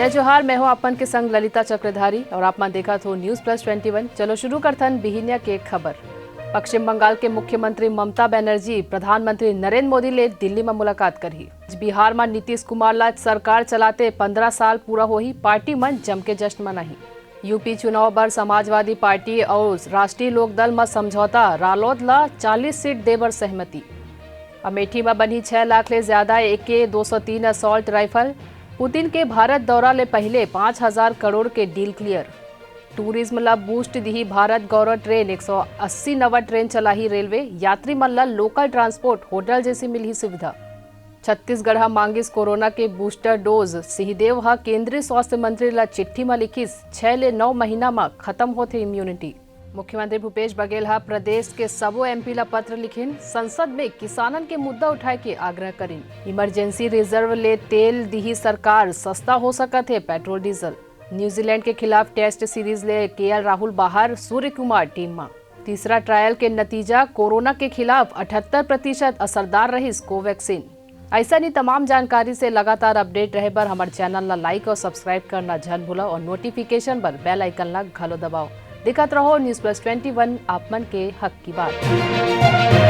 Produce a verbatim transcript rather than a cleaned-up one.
जोहार, मैं हूं आप मन के संग ललिता चक्रधारी और आप मन देखत हो News Plus Twenty One। चलो शुरू करथन बिहिनिया के खबर। पश्चिम बंगाल के मुख्यमंत्री ममता बनर्जी प्रधानमंत्री नरेंद्र मोदी ले दिल्ली म मुलाकात करही। बिहार म नीतीश कुमार ला सरकार चलाते पंद्रह साल पूरा होही, पार्टी मन जम के जश्न मनाही। यूपी चुनाव बर समाजवादी पार्टी अउ राष्ट्रीय लोकदल म समझौता, रालोद ला चालीस सीट दे बर सहमति। अमेठी म बनही छह लाख ले ज्यादा AK दो सौ तीन assault rifle। पुतिन के भारत दौरा ले पहिले पाँच हजार करोड़ के deal clear। टूरिज्म ला boost दिही भारत गौरव ट्रेन, एक सौ अस्सी नवा ट्रेन चलाही रेलवे। यात्री मन ला local transport, होटल जैसी मिलही सुविधा। छत्तीसगढ़ ह मांगिस कोरोना के booster dose। सिंहदेव ह केंद्रीय स्वास्थ्य मंत्री ला चिट्ठी म लिखिस, छह ले नौ महीना म खत्म होथे immunity। मुख्यमंत्री भूपेश बघेल ह प्रदेश के सबो MP ला पत्र लिखिन, संसद में किसानन के मुद्दा उठाए के आग्रह करिन। Emergency reserve ले तेल दिही सरकार, सस्ता हो सकत हे पेट्रोल डीजल। न्यूजीलैंड के खिलाफ test series ले KL राहुल बाहर, सूर्य कुमार team म। तीसरा trial के नतीजा, कोरोना के खिलाफ अठहत्तर प्रतिशत असरदार रहिस कोवैक्सीन। अइसन ही तमाम जानकारी से लगातार update रहे बर हमर channel ला like और subscribe करना झन भूलव और notification बर bell icon ला घलो दबाव। देखत रहो News Plus Twenty One, आप मन के हक की बात।